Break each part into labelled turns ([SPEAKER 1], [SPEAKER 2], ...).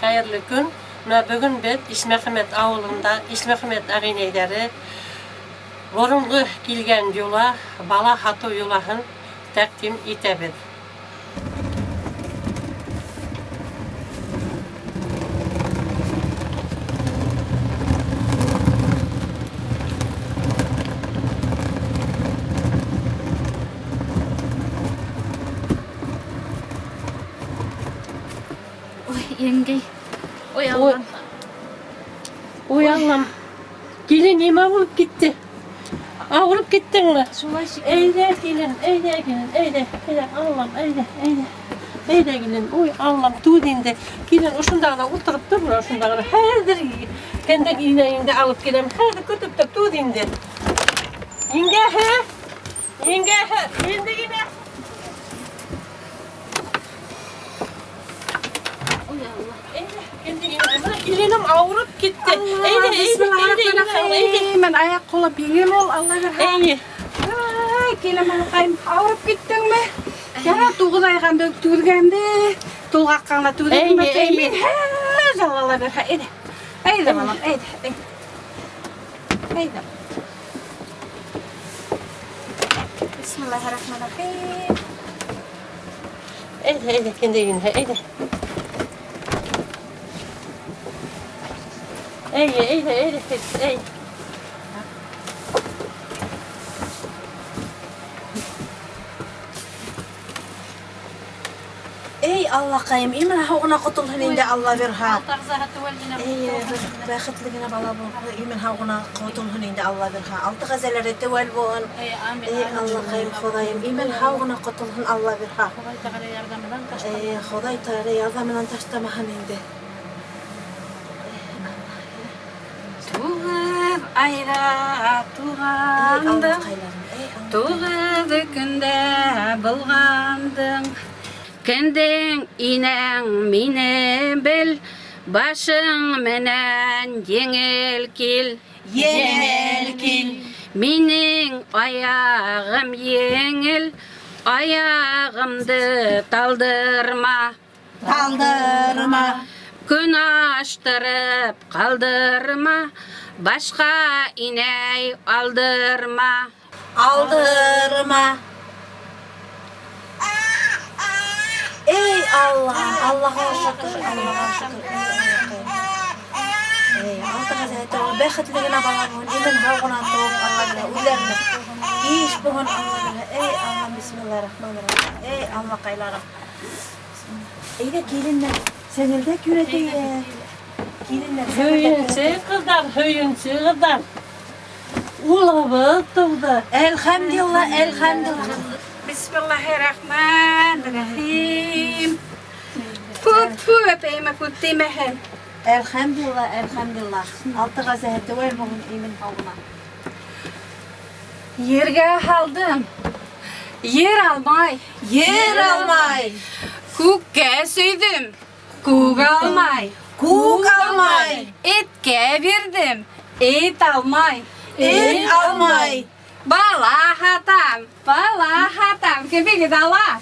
[SPEAKER 1] Хәерле көн. Менә бүген без Ишмөхәммәт авылында Ишмөхәммәт агинәйләре борынгы килгән йола, бала һату йолаһын тәкъдим итәбез.
[SPEAKER 2] Ой, еңгәй. Ой, Аллам.
[SPEAKER 1] Ой, Аллам. Килен нимә булып китте? Ауырып киттеңме?
[SPEAKER 2] Шулай шикелле.
[SPEAKER 1] Әйдә, килен, әйдә, килен, әйдә, әйдә, Аллам, әйдә, әйдә. Әйдә, килен, ой, Аллам, түҙ инде. Килен, ошонда ғына ултырып тор, менә ошонда ғына. Хәҙер кендек инәйеңде алып киләм. Хәҙер көтөп тор, түҙ инде. Еңгәһе, еңгәһе, кендек инә.
[SPEAKER 2] Ой, Алла.
[SPEAKER 1] Әйдә, кендек инә. Менә киленем ауырып китте. Әйдә, әйдә, әйдә, инә, әйдә.
[SPEAKER 3] Мен аяҡ ҡулы еңел ул, Алла бирһә.
[SPEAKER 1] Әйе.
[SPEAKER 3] Ай, килен балаҡайым, ауырып киттеңме? Яра 9 айғанды түҙгәнде, тулғаҡҡанға түҙҙеңме?
[SPEAKER 1] Әйе, әйе.
[SPEAKER 3] Мин Алла бирһә, әйҙә. Әйҙә, балам, әйҙә, әйҙә. Әйҙә. Бисмиллаһир-рахманир-рахим.
[SPEAKER 1] Әйҙә, әйҙә, кендек инә, әйҙә. Әйҙә, әйҙә, әйҙә, әйҙә.
[SPEAKER 4] Эй, Аллаҡайым, имен һау ғына ҡотолһон инде, Алла бирһә.
[SPEAKER 2] Ағзаһы теүәл генә.
[SPEAKER 4] Эй, бәхетле генә бала булһын, имен һау ғына ҡотолһон инде, Алла бирһә. Алты ғәзәләре теүәл булһын.
[SPEAKER 2] Эй, амин.
[SPEAKER 4] Эй, Аллаҡайым, Хоҙайым, имен һау ғына ҡотолһон, Алла бирһә.
[SPEAKER 2] Хоҙай Тәғәлә ярҙамынан ташлама.
[SPEAKER 4] Эй, Хоҙай Тәғәлә ярҙамынан таштамаһын инде.
[SPEAKER 3] 9 айҙа
[SPEAKER 4] Эй,
[SPEAKER 3] туғандың.
[SPEAKER 4] Аллаҡайларым, эй, Аллаҡайым.
[SPEAKER 3] 9 көндә булғандың. Кендең инәң мине бел, башың менән еңел кил.
[SPEAKER 4] Еңел кил.
[SPEAKER 3] Минең аяғым еңел, аяғымды талдырма.
[SPEAKER 4] Талдырма.
[SPEAKER 3] Көн аштырып ҡалдырма, башҡа инәй алдырма.
[SPEAKER 4] Алдырма. Эй, Аллаһым, Аллаға шөкөр, Аллаға шөкөр. Эй, Аллаҡайым. Эй, алты ғәзәле тыуған, бәхетле генә бала булһын, имен һау ғына тыуып, Алла бирһә, үҙҙәренә иш булһын, Алла бирһә. Эй, Аллам, бисмиллаһир-рахманир-рахим. Эй, Аллаҡайларым. Әйҙә, килендәр, сәңелдәк өйрәтәйек. Килендәр, сәңелдәк
[SPEAKER 1] Һөйөнсө
[SPEAKER 4] өйрәтәйек.
[SPEAKER 1] ҡыҙҙар, һөйөнсө ҡыҙҙар. Улыбыҙ тыуҙы.
[SPEAKER 4] Әлхәмдулилла, әлхәмдулилла.
[SPEAKER 3] Бисмиллаһир-рахманир-рахим. Фу, фу, әпәйемә күҙ теймәһен.
[SPEAKER 4] Әлхәмдулилла, әлхәмдулилла. Алты ғәзәле теүәл булһын, имен һау ғына.
[SPEAKER 3] Ергә һалдым. Ер алмай.
[SPEAKER 4] Ер алмай.
[SPEAKER 3] Күккә сөйҙөм. Күк алмай.
[SPEAKER 4] Күк алмай.
[SPEAKER 3] Эткә бирҙем. Эт алмай.
[SPEAKER 4] Эт алмай.
[SPEAKER 3] Бала һатам, бала һатам, кемегеҙ ала?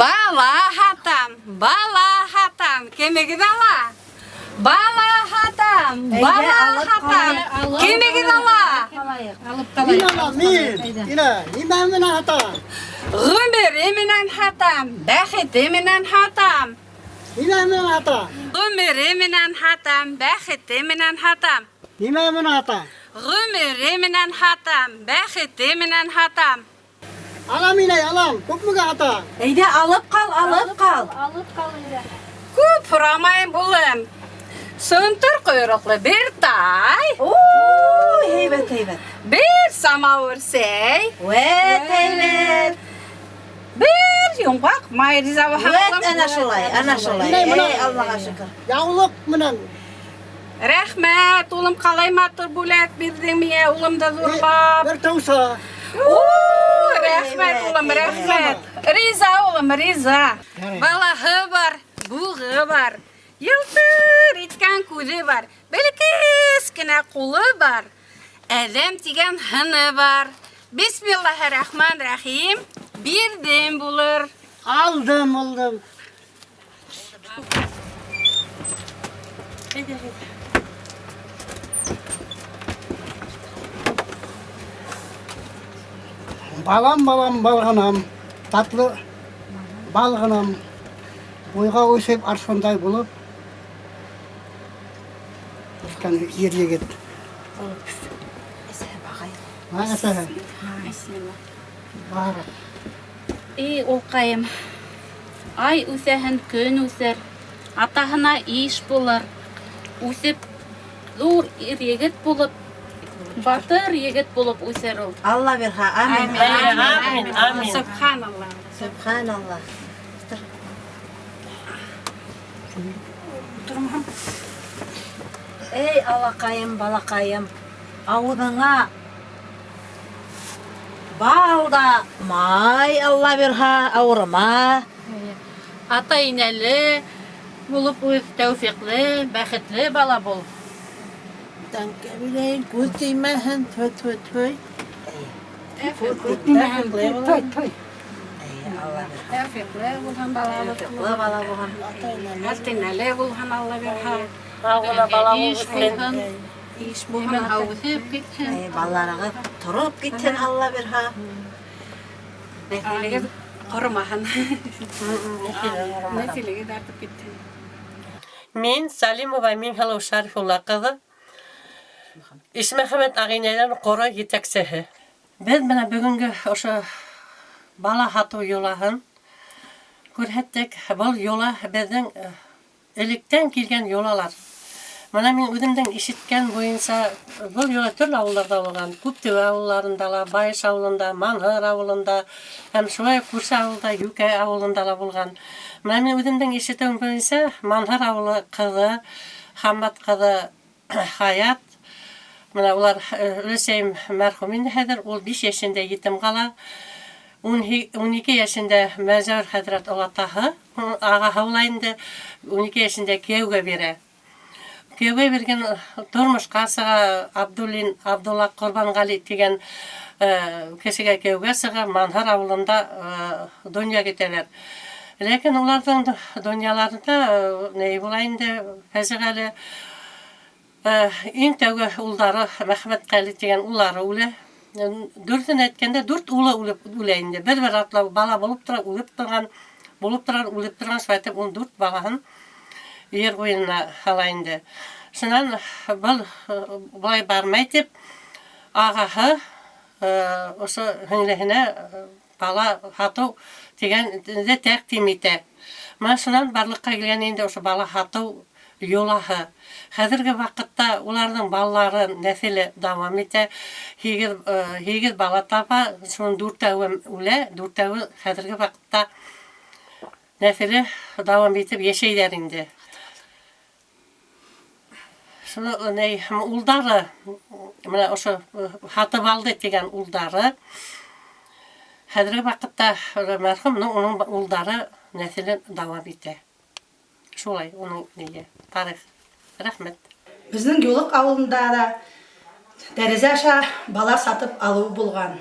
[SPEAKER 3] Бала һатам, бала һатам, кемегеҙ ала? Бала һатам,
[SPEAKER 4] Әйҙә,
[SPEAKER 3] бала
[SPEAKER 4] алып
[SPEAKER 3] һатам,
[SPEAKER 4] ҡалайыҡ.
[SPEAKER 3] кемегеҙ ала?
[SPEAKER 4] Ҡалайыҡ.
[SPEAKER 2] Алып
[SPEAKER 5] Мин
[SPEAKER 2] ҡалайыҡ.
[SPEAKER 5] алам, мин. Инә, нимә менән һатам?
[SPEAKER 3] Ғүмере менән һатам, бәхете менән һатам.
[SPEAKER 5] Нимә менән һатам?
[SPEAKER 3] Ғүмере менән һатам, бәхете менән һатам.
[SPEAKER 5] Нимә менән һатам?
[SPEAKER 3] Ғүмере менән һатам, бәхете менән һатам.
[SPEAKER 5] Алам инәй, алам. Күпмегә һатам?
[SPEAKER 4] Әйҙә, алып ҡал, алып ҡал.
[SPEAKER 2] Алып ҡал инде.
[SPEAKER 3] Күп һорамайым, улым. Сөнтөр ҡойроҡло бер тай.
[SPEAKER 4] Ой, һәйбәт, һәйбәт.
[SPEAKER 3] Бер самауыр сәй.
[SPEAKER 4] Вәт, һәйбәт.
[SPEAKER 3] Бер йомғаҡ май риза булһаң,
[SPEAKER 4] Вәт,
[SPEAKER 3] улым.
[SPEAKER 4] ана шулай, ана шулай.
[SPEAKER 5] Инәй, бына
[SPEAKER 4] Эй, Аллаға шөкөр.
[SPEAKER 5] Яулыҡ менән.
[SPEAKER 3] Рәхмәт, улым, ҡалай матур бүләк бирҙең миңә, улымды ҙурлап.
[SPEAKER 5] Бер тауса.
[SPEAKER 3] Ой, рәхмәт,
[SPEAKER 4] Һәйбәт,
[SPEAKER 3] улым,
[SPEAKER 4] һәйбәт.
[SPEAKER 3] рәхмәт. Риза, улым, риза.
[SPEAKER 5] Ярай.
[SPEAKER 3] Балаһы бар, буғы бар. Йылтыр иткән күҙе бар. Бәләкәс кенә ҡулы бар. Әҙәм тигән һыны бар. Бисмиллаһир-рахманир-рахим. Бирҙем булыр.
[SPEAKER 5] Алдым, алдым.
[SPEAKER 1] Әйҙә, әйҙә.
[SPEAKER 5] Балам, балам, балғынам, татлы балғынам, буйға үҫеп арыҫландай булып, үҫкән ир егет.
[SPEAKER 4] Әсәһе бағай.
[SPEAKER 5] Һа, әсәһе. Бар.
[SPEAKER 2] И, улҡайым, ай үҫәһен көн үҫер, атаһына иш булыр, үҫеп ҙур ир егет булып, батыр егет булып үҫер ул.
[SPEAKER 4] Алла бирһә, амин.
[SPEAKER 1] Амин, амин.
[SPEAKER 3] Субханалла.
[SPEAKER 4] Субханалла. Эй, алаҡайым, балаҡайым, ауыҙыңа бал да май, Алла бирһә, ауырыма.
[SPEAKER 2] Ата-инәле булып үҫ, тәүфиҡле, бәхетле бала бул.
[SPEAKER 1] Тәңкә күҙ теймәһен, тфү, тфү, тфү.
[SPEAKER 4] Той, той. Алла бирһә.
[SPEAKER 3] Тәүфиҡле булһын балабыҙ.
[SPEAKER 4] Тәүфиҡле бала булһын.
[SPEAKER 3] Ата-инәле булһын, Алла бирһә.
[SPEAKER 1] Һау бала
[SPEAKER 2] Иш
[SPEAKER 1] булһын.
[SPEAKER 2] булһын,
[SPEAKER 3] Иш булһын.
[SPEAKER 2] имен һау үҫеп китһен.
[SPEAKER 4] Эй, балаларығыҙ тороп китһен, Алла бирһә.
[SPEAKER 3] Нәҫелегеҙ ҡоромаһын. Нәҫелегеҙ артып китһен.
[SPEAKER 1] Мин Салимова Миңһылыу Шәрифулла ҡыҙы, Ишмөхәмәт ағинәләр ҡоро етәксеһе. Беҙ бына бөгөнгө ошо бала һатыу йолаһын күрһәттек. Был йола беҙҙең электән килгән йолалар. Бына мин үҙемдең ишеткән буйынса был йола төрлө ауылдарҙа булған. Күптөбә ауылларында ла, Байыш ауылында, Манһыр ауылында һәм шулай уҡ күрше ауылда, Йүкә ауылында ла булған. Бына мин үҙемдең ишетеүем буйынса Манһыр ауылы ҡыҙы, Хаммат ҡыҙы Хаят, бына улар өләсәйем мәрхүм инде хәҙер, ул 5 йәшендә етем ҡала. Ун ике йәшендә Мәзәүер хәҙрәт олатаһы, ағаһы була инде, 12 йәшендә кейәүгә бирә. Кейәүгә биргән тормошҡа сыға Абдуллин Абдулла Ҡорбанғали тигән кешегә кейәүгә сыға, Манһыр ауылында донъя китәләр. Ләкин уларҙың донъяларында ни була инде, фәжиғәле. Иң тәүге улдары Мәхмәтҡәли тигән улары үлә. Дөрөҫөн әйткәндә, 4 улы үлеп үлә инде. Бер-бер атлы бала булып тора, үлеп торған, булып торған, үлеп торған, шулай итеп 14 балаһын ер ҡуйынына һала инде. Шунан был былай бармай тип, ағаһы ошо һеңлеһенә бала һатыу тигәнде тәҡдим итә. Бына шунан барлыҡҡа килгән инде ошо бала һатыу йолаһы. Хәҙерге ваҡытта уларҙың балалары нәҫеле дауам итә. 8 бала таба, шуның 4-әүе үлә, 4-әүе хәҙерге ваҡытта нәҫеле дауам итеп йәшәйҙәр инде. Шуны ни, улдары, бына ошо һатып алды тигән улдары, хәҙерге ваҡытта мәрхүмдең уның улдары нәҫелен дауам итә. Шулай уның нигә тарих. Рәхмәт.
[SPEAKER 6] Беҙҙең Юлыҡ ауылында ла тәрәзә аша бала сатып алыу булған.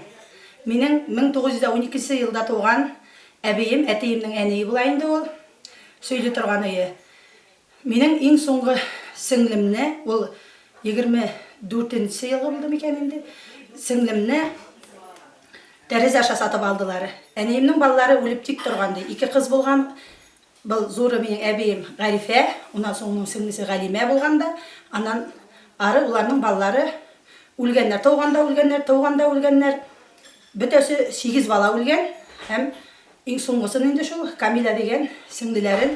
[SPEAKER 6] Минең мең туғыҙ йөҙ ун икенсе йылда тыуған әбейем, әтейемдең әнейе була инде ул, сөйләй торған өйө. Минең иң һуңғы сеңлемне, ул егерме дүртенсе йылғы булды микән инде, сеңлемне тәрәзә аша сатып алдылар. Әнейемдең балалары үлеп тик торған ди. 2 ҡыҙ булған. Был зуры минең әбейем Ғәрифә, унан һуң уның сеңлесе Ғәлимә булған да, анан ары уларның балалары үлгәннәр, тыуғанда үлгәннәр, тыуғанда үлгәннәр. Бөтәсе 8 бала үлгән һәм иң һуңғысын инде шул Камилә дигән сеңлеләрен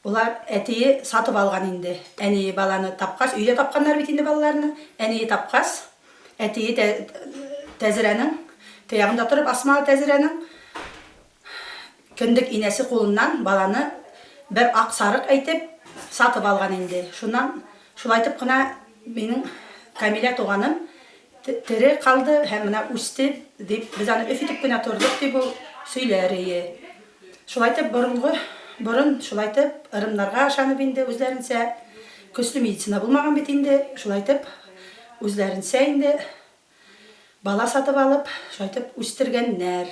[SPEAKER 6] улар әтейе сатып алған инде. Әнейе баланы тапҡас, өйҙә тапҡандар бит инде балаларны. Әнейе тапҡас, әтейе тәзрәнең таяғында тороп, асмалы тәзрәнең кендек инәсе ҡулынан баланы бер аҡ сарыҡ әйтеп сатып алған инде. Шунан шулай итеп ҡына минең Камилә туғаным тере ҡалды һәм бына үҫте дип, беҙ аны өф итеп кенә торҙоҡ тип ул сөйләр ине. Шулай итеп борон шулай итеп ырымнарға ышанып инде үҙләренсә, көслө медицина булмаған бит инде, шулай итеп үҙләренсә инде бала сатып алып, шулай итеп үҫтергәннәр.